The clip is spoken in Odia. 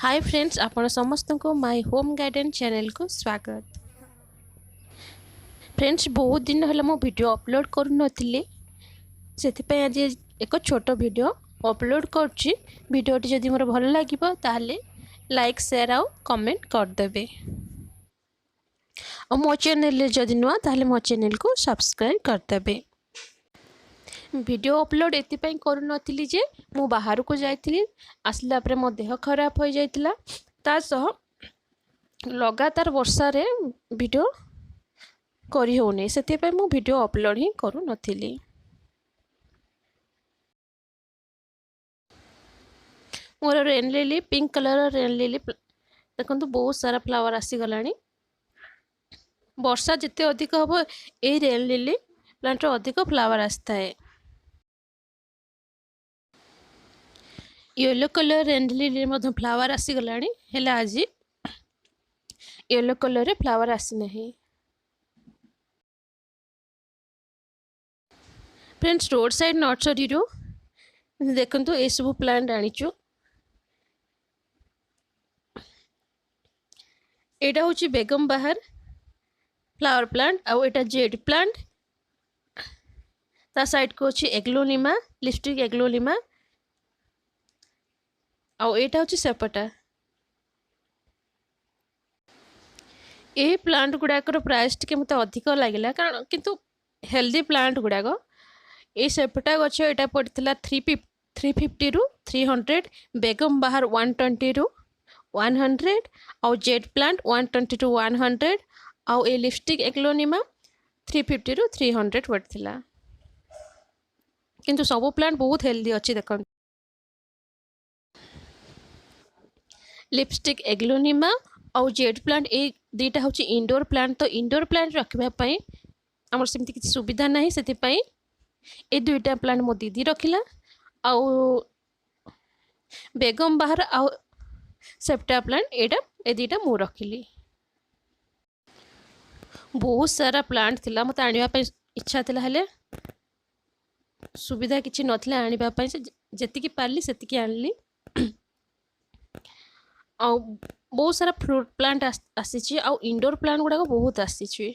ହାଇ ଫ୍ରେଣ୍ଡସ୍, ଆପଣ ସମସ୍ତଙ୍କୁ my home garden ଚ୍ୟାନେଲକୁ ସ୍ୱାଗତ। ଫ୍ରେଣ୍ଡସ୍, ବହୁତ ଦିନ ହେଲା ମୁଁ ଭିଡ଼ିଓ ଅପଲୋଡ଼ କରୁନଥିଲି, ସେଥିପାଇଁ ଆଜି ଏକ ଛୋଟ ଭିଡ଼ିଓ ଅପଲୋଡ଼ କରୁଛି। ଭିଡ଼ିଓଟି ଯଦି ମୋର ଭଲ ଲାଗିବ ତାହେଲେ ଲାଇକ୍, ସେୟାର ଆଉ କମେଣ୍ଟ କରିଦେବେ। ଆଉ ମୋ ଚ୍ୟାନେଲରେ ଯଦି ନୂଆ ତାହେଲେ ମୋ ଚ୍ୟାନେଲକୁ ସବସ୍କ୍ରାଇବ୍ କରିଦେବେ। ଭିଡ଼ିଓ ଅପଲୋଡ଼ ଏଥିପାଇଁ କରୁନଥିଲି ଯେ ମୁଁ ବାହାରକୁ ଯାଇଥିଲି, ଆସିଲା ପରେ ମୋ ଦେହ ଖରାପ ହୋଇଯାଇଥିଲା। ତା ସହ ଲଗାତାର ବର୍ଷାରେ ଭିଡ଼ିଓ କରି ହେଉନି, ସେଥିପାଇଁ ମୁଁ ଭିଡ଼ିଓ ଅପଲୋଡ଼ ହିଁ କରୁନଥିଲି। ମୋର ରେନ୍ ଲିଲି, ପିଙ୍କ କଲର୍ର ରେନ୍ ଲିଲି ଦେଖନ୍ତୁ ବହୁତ ସାରା ଫ୍ଲାୱାର ଆସିଗଲାଣି। ବର୍ଷା ଯେତେ ଅଧିକ ହେବ ଏଇ ରେନ୍ ଲିଲି ପ୍ଲାଣ୍ଟର ଅଧିକ ଫ୍ଲାୱାର ଆସିଥାଏ। ୟେଲୋ କଲର୍ ରେନ୍ ଲିଲିରେ ମଧ୍ୟ ଫ୍ଲାୱାର ଆସିଗଲାଣି, ହେଲେ ଆଜି ୟେଲୋ କଲର୍ରେ ଫ୍ଲାୱାର ଆସିନାହିଁ। ଫ୍ରେଣ୍ଡସ୍, ରୋଡ଼ ସାଇଡ଼୍ ନର୍ସରୀରୁ ଦେଖନ୍ତୁ ଏସବୁ ପ୍ଲାଣ୍ଟ ଆଣିଛୁ। ଏଇଟା ହେଉଛି ବେଗମ ବାହାର ଫ୍ଲାୱାର ପ୍ଲାଣ୍ଟ, ଆଉ ଏଇଟା ଜେଡ୍ ପ୍ଲାଣ୍ଟ। ତା ସାଇଡ଼କୁ ଅଛି ଏଗ୍ଲୋନିମା, ଲିପଷ୍ଟିକ୍ ଏଗ୍ଲୋନିମା, ଆଉ ଏଇଟା ହେଉଛି ସେପଟା। ଏଇ ପ୍ଲାଣ୍ଟ ଗୁଡ଼ାକର ପ୍ରାଇସ୍ ଟିକେ ମୋତେ ଅଧିକ ଲାଗିଲା, କାରଣ କିନ୍ତୁ ହେଲ୍ଦି ପ୍ଲାଣ୍ଟ ଗୁଡ଼ାକ। ଏଇ ସେପଟା ଗଛ ଏଇଟା ପଡ଼ିଥିଲା 350ରୁ 300, ବେଗମ ବାହାର 120ରୁ 100, ଆଉ ଜେଡ୍ ପ୍ଲାଣ୍ଟ 120ରୁ 100, ଆଉ ଏ ଲିପଷ୍ଟିକ୍ ଏଗ୍ଲୋନିମା 350ରୁ 300 ପଡ଼ିଥିଲା। କିନ୍ତୁ ସବୁ ପ୍ଲାଣ୍ଟ ବହୁତ ହେଲ୍ଦି ଅଛି। ଦେଖନ୍ତୁ, ଲିପଷ୍ଟିକ୍ ଏଗ୍ଲୋନିମା ଆଉ ଜେଡ୍ ପ୍ଲାଣ୍ଟ ଏଇ ଦୁଇଟା ହେଉଛି ଇନଡୋର୍ ପ୍ଲାଣ୍ଟ। ତ ଇନଡୋର୍ ପ୍ଲାଣ୍ଟ ରଖିବା ପାଇଁ ଆମର ସେମିତି କିଛି ସୁବିଧା ନାହିଁ, ସେଥିପାଇଁ ଏ ଦୁଇଟା ପ୍ଲାଣ୍ଟ ମୋ ଦିଦି ରଖିଲା। ଆଉ ବେଗମ ବାହାର ଆଉ ସେପ୍ଟା ପ୍ଲାଣ୍ଟ ଏଇଟା ଏ ଦୁଇଟା ମୁଁ ରଖିଲି। ବହୁତ ସାରା ପ୍ଲାଣ୍ଟ ଥିଲା, ମୋତେ ଆଣିବା ପାଇଁ ଇଚ୍ଛା ଥିଲା, ହେଲେ ସୁବିଧା କିଛି ନଥିଲା ଆଣିବା ପାଇଁ। ସେ ଯେତିକି ପାରିଲି ସେତିକି ଆଣିଲି। ଆଉ ବହୁତ ସାରା ଫ୍ରୁଟ୍ ପ୍ଲାଣ୍ଟ ଆସିଛି, ଆଉ ଇନଡୋର୍ ପ୍ଲାଣ୍ଟ ଗୁଡ଼ାକ ବହୁତ ଆସିଛି।